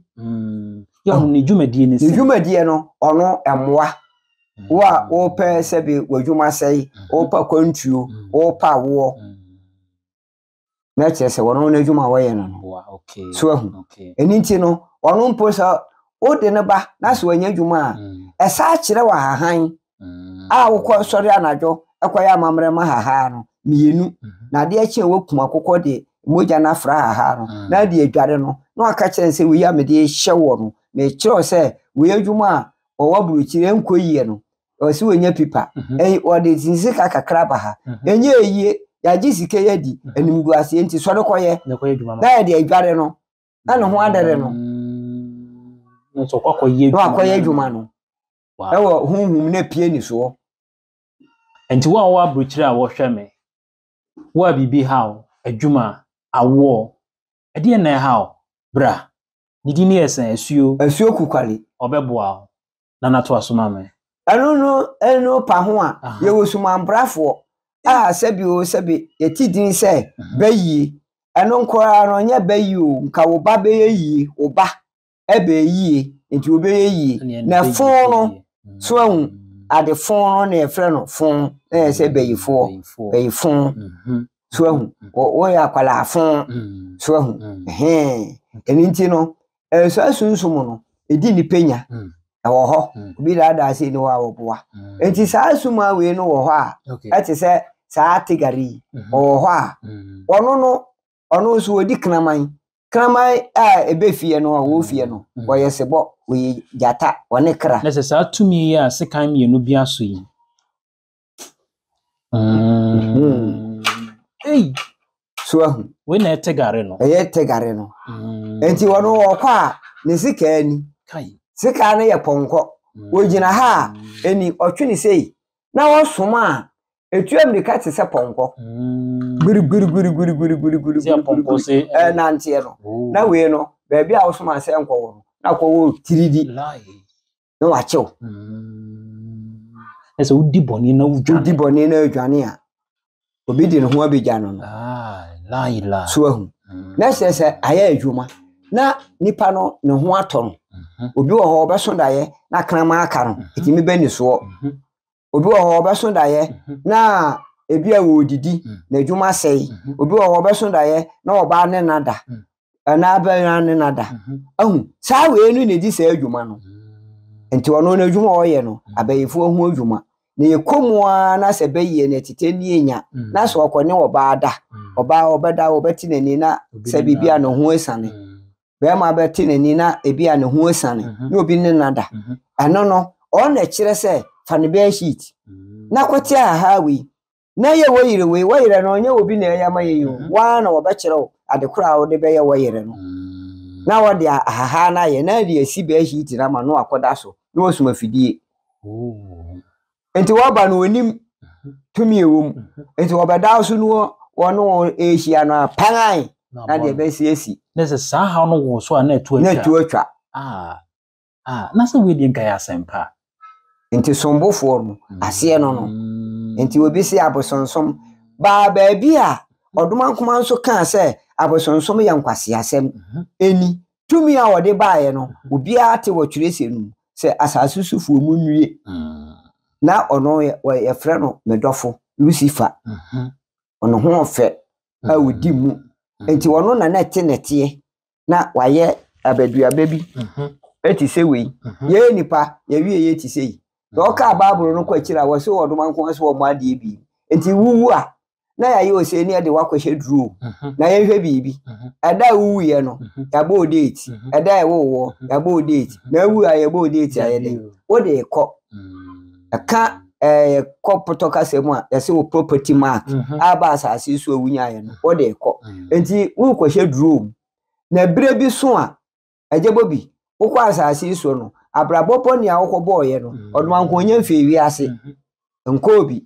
A: Yɛ ɔno ne dwumadie ne sɛ.
B: Ne dwumadie no, ɔno mmoa. Wo a wopɛ sɛbi w'adwuma sɛe, wopɛ akwantuo, wopɛ awoɔ. Na kyerɛ sɛ wɔn n'adwuma a wɔyɛ no no so ahu ɛno nti no ɔno mpo sɛ wode no ba na sɛ wanya adwuma a ɛsa kyerɛ wɔ ahahan a wokɔ sɔre anadwo ɛkɔyɛ amammerɛ ma hahaa no mmienu na adeɛ kye a wakum akokɔ de mogya no afra hahaa no na de adware no na waka kyerɛ no sɛ wei a mede hyɛ wɔ no mekyerɛ sɛ wei adwuma a ɔwɔ aburokyire ɛnkɔ yie no ɔsɛ wɔnya pipa mhm. wɔde sika kakra ba ha mhm. ɛnyɛ ɛyie yɛagye sika yi adi mhm. animguaseɛ nti sɔre kɔyɛ na yɛde adware no na ne ho adɛre no
A: na
B: wakɔyɛ adwuma no ɛwɔ honhom no apue ne soɔ.
A: Nti wo a wɔwɔ aburokyire a wɔhwɛ me, wo a biribi haw, adwuma, awoɔ, ɛdeɛ na ɛhaw, bra. Ne din yɛ sɛn? Asuo.
B: Asuo Kukwale.
A: Ɔbɛboa wo. Nana toa so ma me.
B: Ɛno no ɛno pa ho a yɛwɔ sumanbrafoɔ a sɛbi o sɛbi yɛte din sɛ bɛyie ɛno nkoraa no ɔnyɛ bɛyie o nka wo ba bɛyɛ yie wo ba ɛbɛyɛ yie nti wobɛyɛ yie na fon no so ahu ade fon no na yɛfrɛ no fon na yɛ sɛ bɛyifoɔ bɛyifon so ahu wɔyɛ akwadaa fon so ahu ɛhɛn ɛno nti no ɛnso asunsum no ɛdi nnipa nya mm. ɛwɔ hɔ mm. obi daadaa sɛ ni hɔ a wɔboa mm. nti saa sum awei no wɔ hɔ a ɛte sɛ saa tegare yi mm-hmm. ɔwɔ hɔ a ɔno no ɔno nso ɔdi kraman kraman a ɛbɛ fie no a ɔwɔ fie no ɔyɛ sebɔ ɔyɛ gyata ɔne kra.
A: Na sɛ saa tumi yi a sekan mmienu bi aso yi
B: Mm.
A: Ei.
B: So ahu.
A: Wei na ɛte gare no.
B: Ɛyɛ te gare no. Mm. Nti wɔn wɔkɔ a ne sika ni.
A: Kai.
B: Sika no yɛ pɔnkɔ. Mm. Wɔgyina ha a ɛni ɔtwe ne sei na wɔsoma a etu mmirika te sɛ pɔnkɔ.
A: Mm.
B: Gbirigbirigbirigbirigbirigbiri.
A: Sɛ pɔnkɔ se.
B: Ɛnanteɛ no.
A: Oh.
B: Na wei no baabi a wɔsoma sɛ nkɔwɔ no na kɔwɔ tiridi.
A: Lai.
B: na wakyɛ wo.
A: Na sɛ wodi bɔne na wodwane.
B: Wodi bɔne na adwane a, obi de ne ho abɛgya no no.
A: Ah,
B: so ahu. Mm. Na kyerɛ sɛ ayɛ adwuma na nipa no ne ho atɔ no. Mhm. Obi wɔ hɔ ɔbɛso daeɛ na kraman aka no, ɛtumi mhm. bɛ ne soɔ. Mhm. Obi wɔ hɔ ɔbɛso daeɛ na ebi a wɔredidi na adwuma asɛe. Obi wɔ hɔ ɔbɛso daeɛ na ɔbaa ne nna da. Anaa bɛrima ne nna da. Ahu saa wei no na ɛdi saa adwuma no. Nti ɔno n'adwuma a ɔyɛ no abayifoɔ ho adwuma. Na yɛkɔ mu ara na sɛ bɛyie no ɛtete ne ɛnya na sɛ ɔkɔ ne ɔbaa da ɔbaa ɔbɛda ɔbɛte n'ani na sɛ biribi a ne ho asiane. Bɛrima bɛte n'ani na ebi a ne ho asiane mhm. na obi ne no ada mhm. ɛno no ɔno na ɛkyerɛ sɛ fa ne bɛɛ sheet mhm. na kɔte ahaha wei na yɛ wɔ yere wei wɔ yere no ɔnyɛ obi na ɛyɛ ama yɛ yi o waa na wɔbɛkyerɛ wo ade koro a wɔde bɛyɛ wɔ yere no na wɔde ahaha no ayɛ na de asi bɛɛ sheet no ama no akɔda so na wɔsum afidie
A: oh.
B: Nti wɔba no wɔnim tumi ɛwɔ mu. Nti wɔbɛda so no wɔne wɔn ɛrehyia no a pan na deɛ ɛbɛsi asi.
A: Na sɛ saa haw no wɔ so a na ɛto atwa.
B: Na ɛto atwa.
A: Ah, ah, na sɛ wei deɛ nka yɛ asɛmpa.
B: Nti sombofoɔ no aseɛ no no. Nti obi se abosonsom baa baabi a Ɔdomankoma nso kaa sɛ abosonsom yɛ nkwaseasɛm. Ɛni. Tumi a ɔde baeɛ no, obiara te wɔ twerɛsɛm no mu sɛ asase sofoɔ mu nnue. Na ɔno yɛfrɛ no me dɔfo Lucifer. Ɔno ho ɔfɛ a ɔdi mu. Nti ɔno na na ɛte nɛteɛ na wayɛ abaduaba bi ɛte sɛ wei. Yɛn nipa yɛwie yɛ te sɛ yi. Sɛ ɔkaa Bible no kɔ akyiri a wɔsɛ ɔdoma nko sɛ wɔmmɔ adeɛ bi. Nti wuwu a na yɛayɛ ose ne yɛde wakɔhyɛ duro na yɛnhwɛ biribi. Ɛda a wowuiɛ no yɛabɔ wo date, ɛda a ɛwoo woɔ yɛabɔ wo date, na awu a yɛbɔ wo date a yɛde wode kɔ. Ɛka ɛɛ kɔ pɔtɔ kasa mu a yɛsɛ wo property mark aba asase so a wunyaeɛ no wode kɔ. Nti worekɔhyɛ duro mu. Na berɛ bi so a Agya Bobi, wokɔ asase yi so no, abrabɔ bɔne a wokɔbɔɔeɛ no, ɔno anko ɔnya mfii wiase nkɔɔ bi.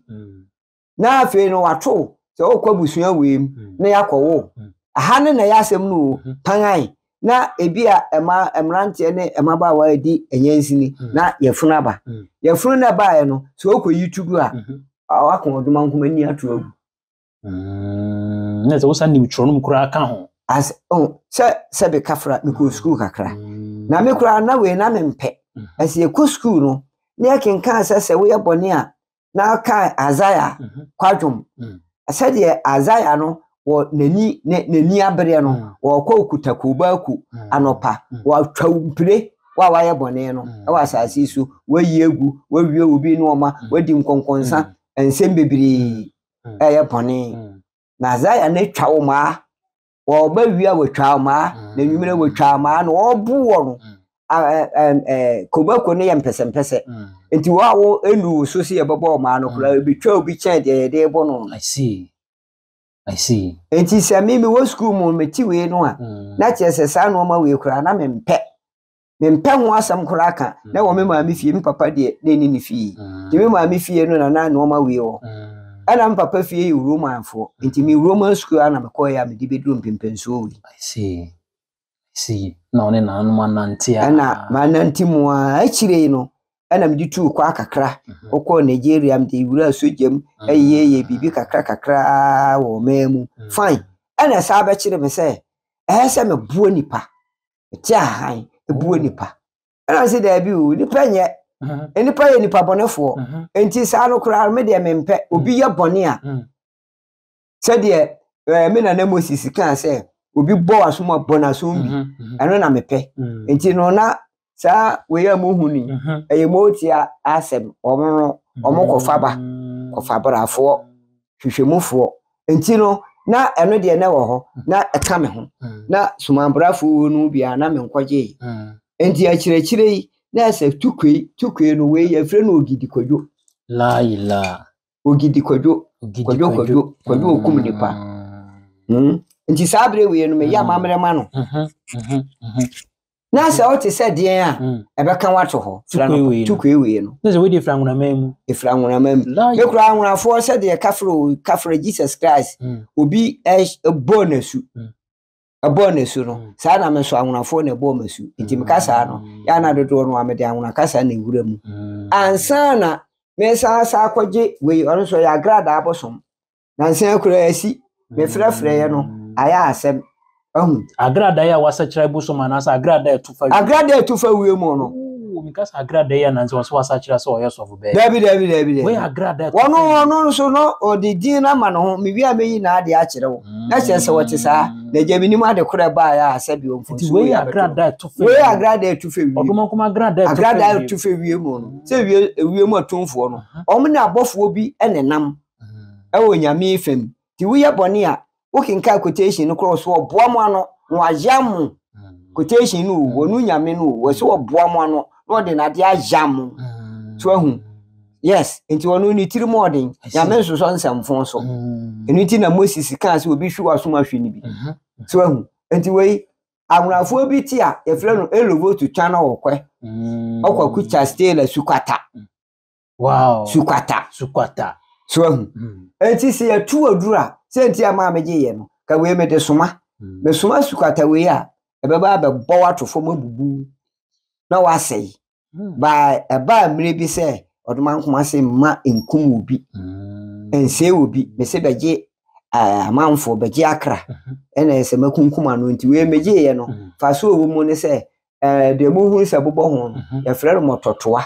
B: Na afei no wato wo sɛ wokɔ abusua wei mu na yɛakɔwo wo. Aha ne na ɛyɛ asɛm no o, pangan na ebi a ɛma mmeranteɛ ne mmabaawa redi anyansini na yɛfunu aba. Yɛfunu no ɛbaeɛ no, sɛ wokɔyi to gu a, wako ɔdoma nkoma ani ato agu.
A: Na sɛ wosan nim twerɛ no mu koraa ka ho.
B: As oh, sɛ sɛ beka fra mekɔɔ sukuu kakra. Na me koraa na wei na mempɛ. Ɛsɛ yɛkɔ sukuu no na yɛkenkan sɛ sɛ woyɛ bɔne a na ɔkae Isaiah kwadwom sɛdeɛ Isaiah no wɔ n'ani n'ani abereɛ no wɔkɔ okuta kobaako anɔpa wɔatwa mpire wo a wayɛ bɔne no wɔ asase yi so wayi agu wawie obi nneɛma wadi nkɔnkɔnsa nsɛm bebree ɛyɛ bɔne na Isaiah no atwa wo maa wɔba wie a wɔtwa maa na nwumere wɔtwa maa na wɔbo wɔ no kobako no yɛ mpɛsɛmpɛsɛ nti wɔn a wɔ enu wo so sɛ yɛbɛbɔ ɔmaa no koraa ebitwa obi kyɛn deɛ yɛde bɔ no.
A: I see. I see.
B: Nti sɛ me mewɔ sukuu mu mete wei no a na kyerɛ sɛ saa nneɛma wei koraa na mempɛ. Mempɛ ho asɛm koraa ka na wɔ me maame fie me papa deɛ na ɛni ne fie nti me maame fie no na na nneɛma wei wɔ ɛna me papa fie yɛ Romanfoɔ nti me Roman sukuu a na mekɔɛ a mede bɛduru mpempɛnsoɔ wei.
A: I see. I see. Na ɔne nananom anante a.
B: Ɛna manante mu a akyire yi no ɛna mede tuu kɔ kakra wokɔɔ Nigeria mede wura sogya mu ɛyɛyɛ biribi kakra kakra wɔ ɔman mu fine ɛna ɛsaa bɛkyerɛ me sɛ ɛyɛ sɛ meboa nipa ɛte ahan ebuo nipa ɛna sɛ daabi o nipa nyɛ nipa yɛ nipa bɔnefoɔ nti saa no koraa me deɛ mempɛ obi yɛ bɔne a sɛdeɛ ɛɛ me nana Moses kaa sɛ obi bɔ w'asom a bɔ n'asom bi ɛno na mepɛ nti no na saa wei a muhu ni ɛyɛ motia asɛm wɔn no wɔn kɔfa ba kɔfa brafoɔ hwehwɛmufoɔ nti no na ɛno deɛ na ɛwɔ hɔ na ɛka me ho na sumanbrafoɔ wɔ no biara na menkɔgyee nti akyerɛkyerɛ yi na ɛsɛ tukue tukue no wei yɛfrɛ no ogidi kwadwo
A: laila
B: ogidi kwadwo kwadwo kwadwo kwadwo okum nipa nti saa berɛ wei no meyɛ amammerɛ ma no Na sɛ wote sɛ deɛn a, mm. ɛbɛka wato hɔ. Tukue wei no.
A: Ne sɛ wei de efira nwonama mu.
B: Efira nwonama mu. Ne kura anwonafoɔ sɛdeɛ kafro kafro Jesus Christ mm. obi ɛbɔɔ n'asu. Mm. Ɛbɔɔ n'asu no. Mm. Saa na me nso anwonafoɔ na ɛbɔɔ m'asu. Nti meka saa no, mm. yɛ ana dodoɔ no a mede anwona kasa na ewura mu. Mm. Ansa na mesan sa akɔgye wei ɔno nso yɛ agradaa abosom. Nansa koraa asi, mefrɛfrɛeɛ no, ayɛ asɛm. Ahu.
A: Agradaa yi a wasakyera bosom anaasɛ agradaa a ɛto fa wiem.
B: Agradaa a ɛto fa wiem no.
A: Oo, meka sɛ agradaa yi a nansa wɔsɛ wasakyera sɛ ɔyɛ sɔfo bɛyɛ.
B: Dabi, dabi, dabi, dabi.
A: Wei agradaa
B: ɛto fa wiem. Ɔno, ɔno nso no, ɔde din no ama ne ho. Mewie a mɛyi n'adeɛ akyerɛ wo. Na kyerɛ sɛ wɔte saa. Na agya menim ade korɔ ɛbaeɛ a sɛbi ɔmfomsoɔ
A: Nti wei
B: wei abɛto.
A: agradaa ɛto fa wiem.
B: Wei agradaa ɛto fa wiem.
A: Ɔdomankoma agradaa ɛto fa wiem.
B: Agradaa ɛto fa wiem no. Sɛ wie, wiem atumfoɔ no, wɔn ne abɔfoɔ bi nenam. ɛwɔ Nyame fam. Nti woyɛ bɔne a, wokenkan quotation no koraa ɔsɛ ɔboa mo ano na wayam mo. Quotation no o, ɔno Nyame no o, ɔsɛ ɔboa mo ano na ɔde n'ade ayam mo. So ahu? Yes, nti ɔno ne tirim ɔden. Nyame nsosɔ nsɛmfo so. Ɛno nti na Moses kaa sɛ obi hwe w'asom ahwe no bi. So ahu? Nti wei, anwonafoɔ bi te a yɛfrɛ no Elovotu Twana Ɔkɔɛ. Ɔkɔ Kucha Stela Sukwata.
A: Wow.
B: Sukwata.
A: Sukwata.
B: So ahu. Mm. Enti sɛ yɛtu aduru a, sɛ nti a maa megye yɛ no, ka wei mede soma. Mm. Mesoma sukwata wei a, ɛbɛba abɛbɔ wato fam abubu na wasɛe. Mm. Ba ɛbaa mmerɛ bi sɛ ɔdoma nkoma se mma nkum obi. Mm. Nsɛe obi. Mese bɛgye. Amanfoɔ bɛgye akra ɛna ɛsɛ makunkum ano nti wei megyeeɛ no fa so wɔ mu ne sɛ deɛ muhunu sɛ bobɔ ho no yɛfrɛ no mmɔtɔtoa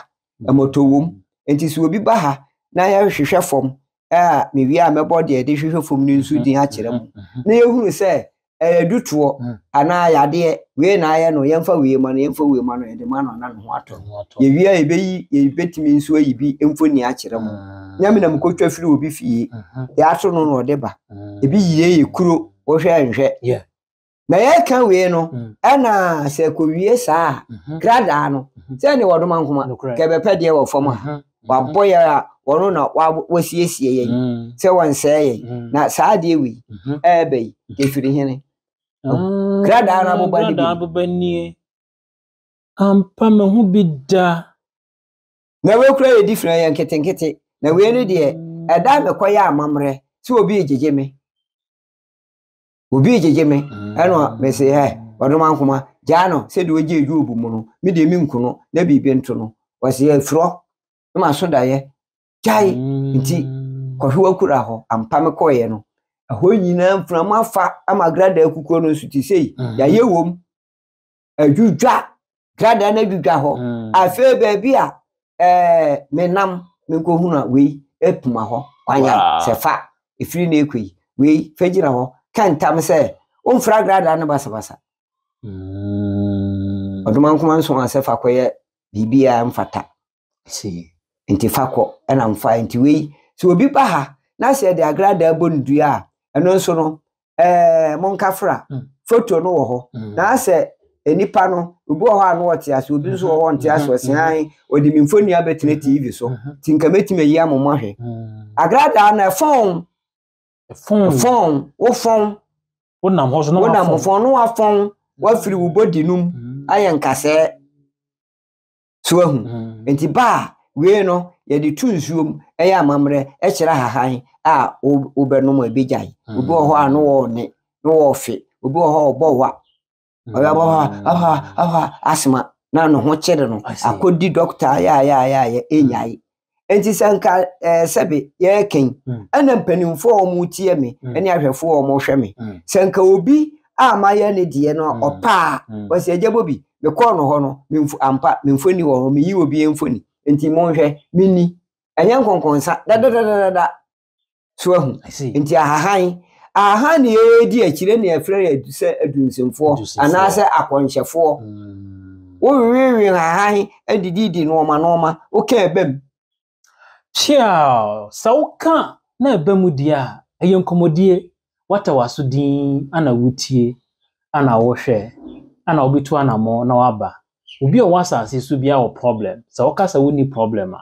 B: mmɔtɔ wom nti sɛ obi ba ha na yɛhwehwɛ fam a mewie a mɛbɔ deɛ yɛde hwehwɛ fam no nso din akyerɛ mu na yɛhunu sɛ ɛyɛ dutoɔ anaa yadeɛ wei na ayɛ no yɛmfa wei ma no yɛmfa wei ma no yɛde ma no ana ne ho atɔ yɛwie a yɛbɛyi yɛbɛtumi nso ayi bi mfoni akyerɛ mu nyame na mekɔtwa firi obi fie yɛato no na ɔde ba ebi yie yɛ kuro wohwɛ nhwɛ na yɛka wei no ɛna sɛ kɔwie saa a kradaa no sɛ ne wɔdoma nkoma kɛbɛpɛ deɛ wɔ fam a wabɔ yɛ a wɔno na wasiesie yɛn sɛ wɔnsɛe yɛn na saa adeɛ wei ɛɛbɛ yi ɛfiri hene kradaa no aboba no
A: bi aboba nie ampa me ho bi da
B: na wei kura yɛ different yɛ nketenkete na wei no deɛ ɛda mekɔyɛ amammerɛ sɛ obi gyegye me obi gyegye me ɛna mese ɛ ɔdoma nkoma gyaa no sɛdeɛ ɔgye edu obu mu no me deɛ menku no na biribi nto no wɔse afurɔ na maso daeɛ gyae nti kɔhwe wakura hɔ ampa me kɔeɛ no ɛhɔ nyinaa mframa afa ama gradaa kukuo no nso te sei yɛayɛ wom adwudwa gradaa no adwudwa hɔ afei baabi a ɛɛ menam menkɔhunu a wei apuma hɔ kwan a sɛ fa ɛfiri no ɛkɔ yi wei fa gyina hɔ ka ntam sɛ womfra gradaa no basabasa ɔdoma nkoma nso a sɛ fa kɔyɛ biribiara mfata nti fa kɔ ɛna mfa nti wei sɛ obi ba ha na sɛ yɛde agradaa bɔ no dua a ɛno nso no ɛɛ monkafra foto no wɔ hɔ na sɛ nipa no obi wɔ hɔ a no ɔte ase obi nso wɔ hɔ nte ase ɔse an ɔde me mfoni abɛtena tv so nti nka mɛtumi ayi ama mo ahwɛ agradaa no ɛfɔn ɛfɔn wofɔn
A: wonam hɔ so na
B: wonam fɔn no wafɔn wafiri wo bɔdi no mu ayɛ nkasɛɛ so ahu nti ba a wei no yɛde to nsuo mu ɛyɛ amammerɛ ɛkyerɛ ahahan a wobɛnom a ɛbɛgyae obi wɔ hɔ a no wɔ ne no wɔ fe obi wɔ hɔ a ɔbɔ wa ɔyɛ bɔ hɔ aha aha asoma na ne ho kyere no akɔdi dɔkta ayɛayɛayɛ ɛnyae nti sɛ nka ɛɛ sɛbe yɛrekɛn ɛna mpanimfoɔ a wɔn tie me ɛne ahwɛfoɔ a wɔn hwɛ me sɛ nka obi a mayɛ ne deɛ no ɔpaa wɔsi agya bɔ bi mekɔɔ no hɔ no memfo ampa memfoni wɔ hɔ meyi obi mfoni nti monhwɛ menni ɛnyɛ nkɔnkɔnsa dadadadada so ahu nti ahahan ahahan ne yɛredi akyire ne yɛfrɛ yɛ sɛ adunsinfoɔ anaasɛ akɔnhyɛfoɔ wowewewe ahahan adididi nnoɔma nnoɔma woka ɛba mu
A: Chia, sɛ woka na ɛba mu deɛ a ɛyɛ nkɔmmɔdie wata w'aso din ana wotie ana wohwɛ ana wobɛtu anammɔ na waba obi a ɔwɔ asase so biara wɔ problem sɛ woka sɛ wonni problem a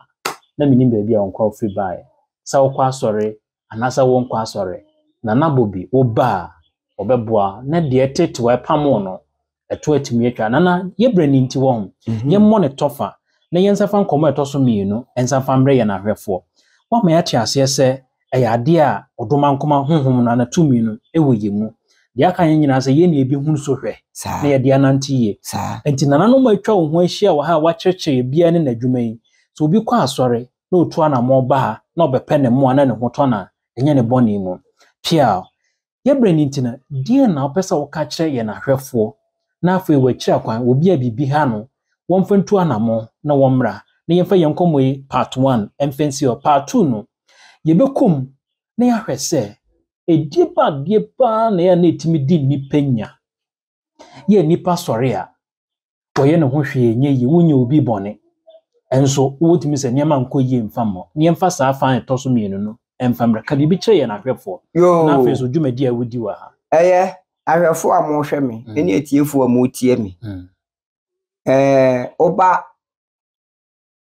A: na menim baabi a wɔnkɔ wofiri baeɛ sɛ wokɔ asɔre anaasɛ wonkɔ asɔre Nana Bobi woba a wɔbɛboa na deɛ ɛtetew a ɛpam wo no ɛto atumi atwa nana yɛbrɛ ne nti wɔ ho yɛmmɔ ne tɔfa na yɛnsa fa nkɔmmɔ a ɛtɔ so mmienu nsa fa mmerɛ yɛn ahwɛfoɔ woama yɛate aseɛ sɛ ɛyɛ adeɛ a ɔdomankoma honhom no ana tumi no ɛwɔ yɛn mu deɛ aka yɛn nyinaa sɛ yɛn na yɛbɛhunu so hwɛ na yɛde anante yie nti nananom a atwa wo ho ahyia wɔ ha a wakyerɛkyerɛ biara ne n'adwuma yi sɛ obi kɔ asɔre na otu anammɔn ba ha na ɔbɛpɛ ne mmoa na ne ho tɔ na ɛnyɛ ne bɔne mu pia yɛbrɛ ne nti no deɛ na wopɛ sɛ woka kyerɛ yɛn ahwɛfoɔ na afei wɔakyiri akwan obi a biribi ha no wɔmfa ntu anammɔn na wɔmmra na yɛmfa yɛn nkɔmmɔ yi part 1 ɛmfa nsi hɔ part 2 no yɛbɛkɔ mu na yɛahwɛ sɛ ɛdie ba adeɛ paa na ɛyɛ na ɛtumi di nnipa nya yɛ nnipa sɔre a wɔyɛ ne ho hwee nyɛ yie wonyɛ obi bɔne ɛnso wotumi sɛ nneɛma nkɔ yie mfa mmɔ na yɛmfa saa fa a ɛtɔ so mmienu no ɛmfa mmra ka biribi kyerɛ yɛn ahwɛfoɔ na afei nso dwumadi a wodi wɔ ha
B: ɛyɛ ahwɛfoɔ a mohwɛ me ne atiefoɔ a motie me woba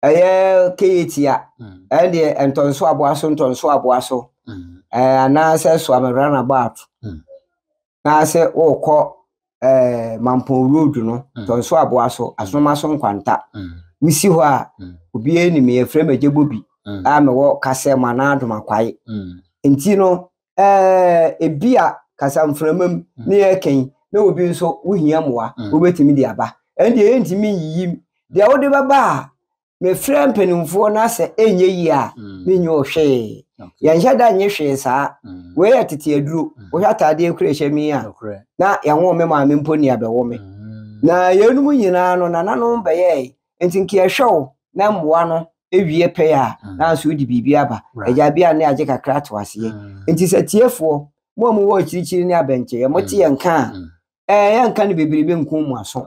B: ɛyɛ KAT a ɛdeɛ ntɔnso aboa so ntɔnso aboa so anaasɛ Suame roundabout na sɛ wokɔ Mampɔn road no ntɔnso aboa so asonoma so nkwanta wosi hɔ a obiara nim yɛfrɛ me Agya Bobi a mewɔ kasɛm anaa adomakwae nti no ebi a kasamframa mu ne yɛkɛn na obi nso wohia mmoa wobɛtumi de aba ɛndeɛ yɛntumi nyiyim deɛ wode bɛba a Mefrɛ mpanimfoɔ na sɛ ɛnyɛ yie a, menyɛ wo hwee. Yɛnhyɛ da nye hwee saa. Wei yɛ tete aduro. Wohwɛ ataadeɛ kura ɛhyɛ mi a, na yɛnwoo me maame mpo ni abɛwo me. Na yeinom nyinaa no, nananom bɛyɛe. Nti nka yɛhwɛ wo na mmoa no ewie pɛyɛ a, na nso wode biribi aba. Agya bi a ne agye kakra ato aseɛ. Nti sɛ tiefoɔ, mo a mowɔ akyirikyiri ne abɛnkyɛeɛ, mote yɛn nka a, Ɛɛ, yɛnka no bebrebe nko mu aso.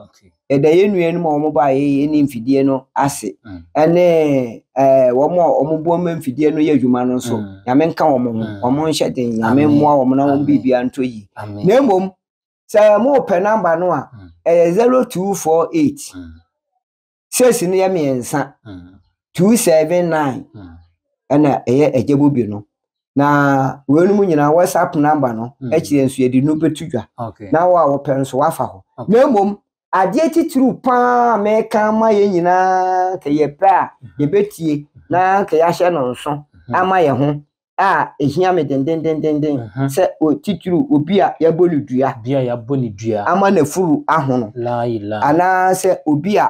B: Yɛda yɛn nuanom a wɔn a yɛyɛ ne mfidie no ase mm. ɛne ɛɛ wɔn a wɔn boa ma mfidie no yɛ adwuma no nso. Mm. Nyame nka wɔn ho, mm. wɔn nhyɛ den, Nyame mmoa wɔn na wɔn biribiara ntɔ yie. Na mmom sɛ mopɛ namba no a, ɛyɛ 0248 six no yɛ mmiɛnsa 279 ɛna ɛyɛ ɛgya bobi no na weinom nyinaa whatsapp number no akyire nso yɛde nu bɛto dwa na wo a wɔpɛ nso wafa hɔ na mmom adeɛ titiriw paa meka ma yɛn nyinaa ka yɛpɛ a yɛbɛtie na ka yɛahyɛ no nso ama yɛn ho a ehia me dendendenden mhm. sɛ titiriw obi a yɛabɔ no dua
A: bi a yɛabɔ no dua
B: ama n'afuru ahono anaasɛ obi a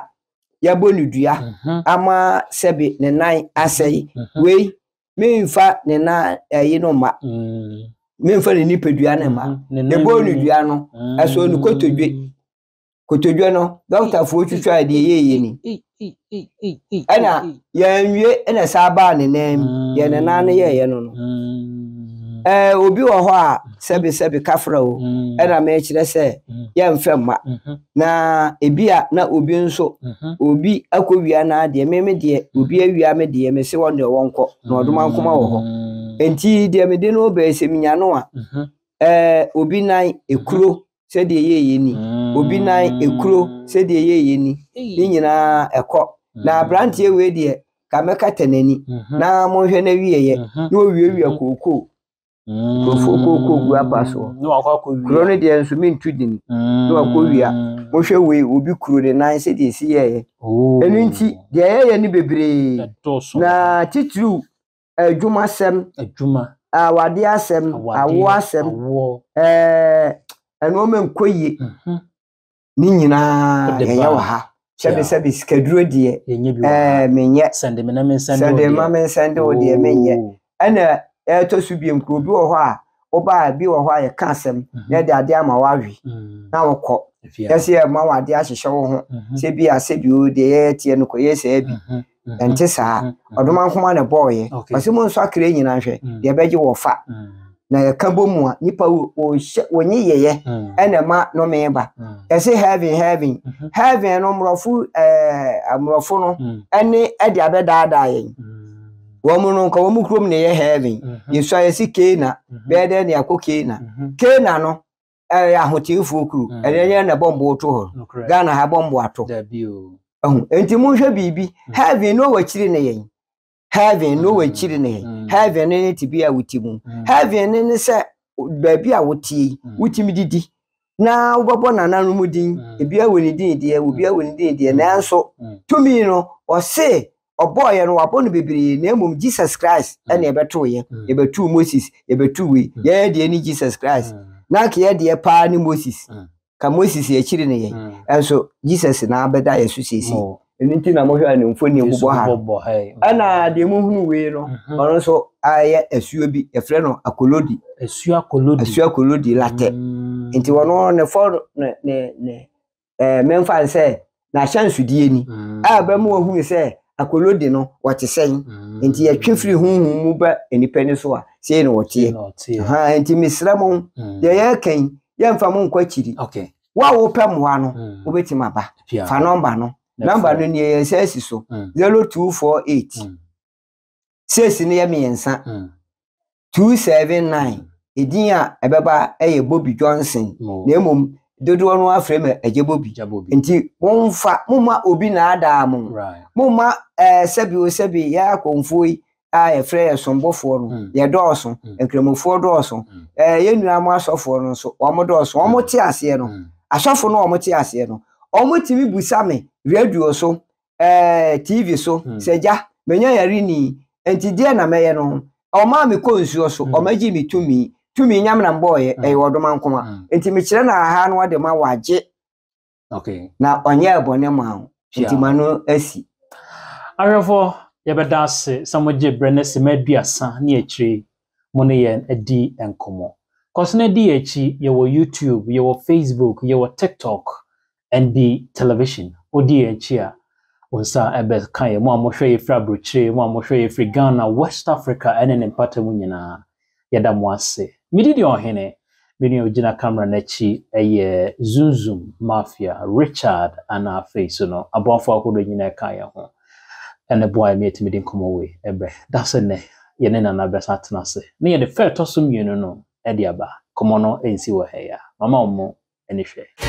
B: yɛabɔ no dua mhm. ama sɛbe ne nan asɛe mhm. wei memfa ne nan ɛyi no mma mm. memfa ne nipadua no mma yɛbɔ no dua no ɛso no kotodwe kotodwe no dɔktafoɔ twitwaa deɛ yɛyɛ ni ɛna yɛnwie ɛna saa baa ne nan mu mm. deɛ ne nan no yɛɛyɛ no no mm. ɛɛ obi wɔ hɔ a sɛbi sɛbi kafra o mm. ɛna mɛkyerɛ sɛ yɛnfɛ mma mm-hmm. na ebi a na obi nso mm-hmm. obi akɔwia n'adeɛ meme deɛ obi awia me deɛ mese wɔn deɛ wɔnkɔ na ɔdoma nkoma wɔ hɔ nti deɛ mede no bɛyɛ sɛ menya no a mm-hmm. ɛɛ obi nan ekuro sɛdeɛ yɛyɛ ni obi nan ekuro sɛdeɛ yɛyɛ ni ne nyinaa ɛkɔ na aberanteɛ wei deɛ ka mɛkata n'ani mhm. na monhwɛ no awieɛ mhm. na ɔwiawia mhm. kookoo nkurɔfoɔ kookoo gu apa soɔ kuro no deɛ nso mentu dini na wakɔwia mohwɛ wei obi kuro ne nan sɛdeɛ ɛsi yɛɛyɛ oh. ɛno nti deɛ yɛyɛ no bebree na titiriw adwumasɛm,
A: adwuma,
B: awadeɛ asɛm, awoɔ asɛm, ɛɛ nneɛma nkɔ yie mhm. ne nyinaa yɛyɛ wɔ ha sɛbisɛbi sikaduro deɛ ɛɛ menyɛ
A: sɛnde
B: ma me nsɛnde wo deɛ menyɛ oh. ɛna ɛtɔ so biem kuro bi wɔ hɔ a wobaa bi wɔ hɔ a yɛka asɛm mhm. na yɛde adeɛ ama wawe mm. na wokɔ yɛsɛ yɛma wo adeɛ ahyehyɛ wo ho mhm. sɛ bi a sɛ bi o deɛ yɛyɛ teɛ no kɔ yɛ saa bi ɛnte saa ɔdoma nkoma na ɛbɔɔyɛ ɔsɛ mu nso akra nyina hwɛ deɛ ɛbɛgye wɔ fa na yɛka bɔ mu a nipa wɔhyɛ wɔnye yɛyɛ ɛna ɛma nome ba yɛsɛ heaven heaven heaven no mmorɔfo ɛɛ mmorɔfo no ɛne ɛde abɛdaadaa yɛn wɔn no nka wɔn kurom na ɛyɛ heaven yɛsua yɛsi Kena bɛyɛ dɛ ne akɔ Kena Kena no ɛyɛ ahoteefoɔ kuro mm. ɛnɛ yɛn na bɔmbo to hɔ ghana ha bɔmbo ato ɛho nti monhwɛ biribi mm. heaven no wɔ akyiri ne yɛn heaven no wɔ mm. akyiri ne yɛn heaven no ne te bi a wote mu heaven no ne sɛ baabi a wote yi wotumi didi na wobɛbɔ nananom din ebi awɔ ne din deɛ obi awɔ ne din deɛ nanso tumi no ɔse ɔbɔɔyɛ no wabɔ no bebree na mmom Jesus Christ mm. ɛna ɛbɛtoo yɛ mm. yɛbɛtoo Moses yɛbɛtoo wei mm. yɛn deɛ ne Jesus Christ na nka yɛ deɛ paa ne Moses ka Moses akyiri ne yɛn ɛnso Jesus na abɛda yɛ so siesie ɛno nti na mohwɛ a ne mfoni bobɔ ha ɛna deɛ mohunu wei no mhm. ɔno nso ayɛ asuo bi yɛfrɛ no akolodi
A: asuo akolodi
B: asuo akolodi latɛ nti ɔno ne fɔ ne ne ne ɛɛ memfa no sɛ n'ahyɛnsodeɛ ni mm. a ɛbɛma wahunu sɛ akolodi no wɔte sɛn mm. nti yɛtwe firi honhom mu ba nnipa ni so a sei na wɔteɛ nti mesrɛ mo mm. deɛ yɛreka yi yɛmfa mo nkɔ akyiri wo a wopɛ mmoa no wobɛtumi aba fa nɔmba no nɔmba no nie yɛn nsa asi so 0248 six no yɛ mmiɛnsa 279 edin a ɛbɛba yɛ Bobby Johnson na mmom dodoɔ no afrɛ me Agya Bobby nti momfa momma obi naadaa mo momma ɛɛ eh, sɛbi o sɛbi yɛ akɔmfoɔ yi a yɛfrɛ yɛ sombofoɔ no mm. yɛdɔɔso mm. nkramofoɔ dɔɔso mm. ɛɛ eh, yɛn nua mo asɔfoɔ no nso wɔn dɔɔso wɔn te aseɛ no asɔfo no wɔn te aseɛ no wɔn tumi busa me radio so ɛɛ tv so hmm. sɛ gya menya yare ni nti deɛ na mɛyɛ no ɔmaa me kɔ nsuo so hmm. ɔma gye me tumi tumi nyam na mbɔɔyɛ hmm. ɛyɛ ɔdoma nkoma nti mekyerɛ no aha no ɔde ma wagye na ɔnyɛ bɔne ma wo nti ma no asi.
A: Ahwɛfoɔ, yɛbɛda ase sɛ mogye berɛ ne sima 30 ne akyire mo ne yɛn adi nkɔmmɔ. Kɔ so na di yɛn akyi, yɛwɔ YouTube, yɛwɔ Facebook, yɛwɔ TikTok, NB Television. Wodi yɛn akyi a, wo nsa ɛbɛka yɛn. Mo a mohwɛ yɛ firi aburokyire, mo a mohwɛ yɛ firi Ghana, West Africa ɛne ne mpata mu nyinaa, yɛda mo ase. Medi deɛ ɔhene, me nua ogyina camera n'akyi ɛyɛ Zunzum Mafia, Richard, ana afei so no, aboafo ahodoɔ nyinaa ɛka yɛn ho. Ɛna boa yɛn yɛtumi de nkɔmmɔ wei ɛbrɛ. Da sɛ nnɛ, yɛne Nana bɛsa atena ase. Ne yɛde fɛ ɛtɔ so mmienu no ɛde aba. Nkɔmmɔ no ɛnsi wɔ ha yi a. Mama wo mo ani hwɛ.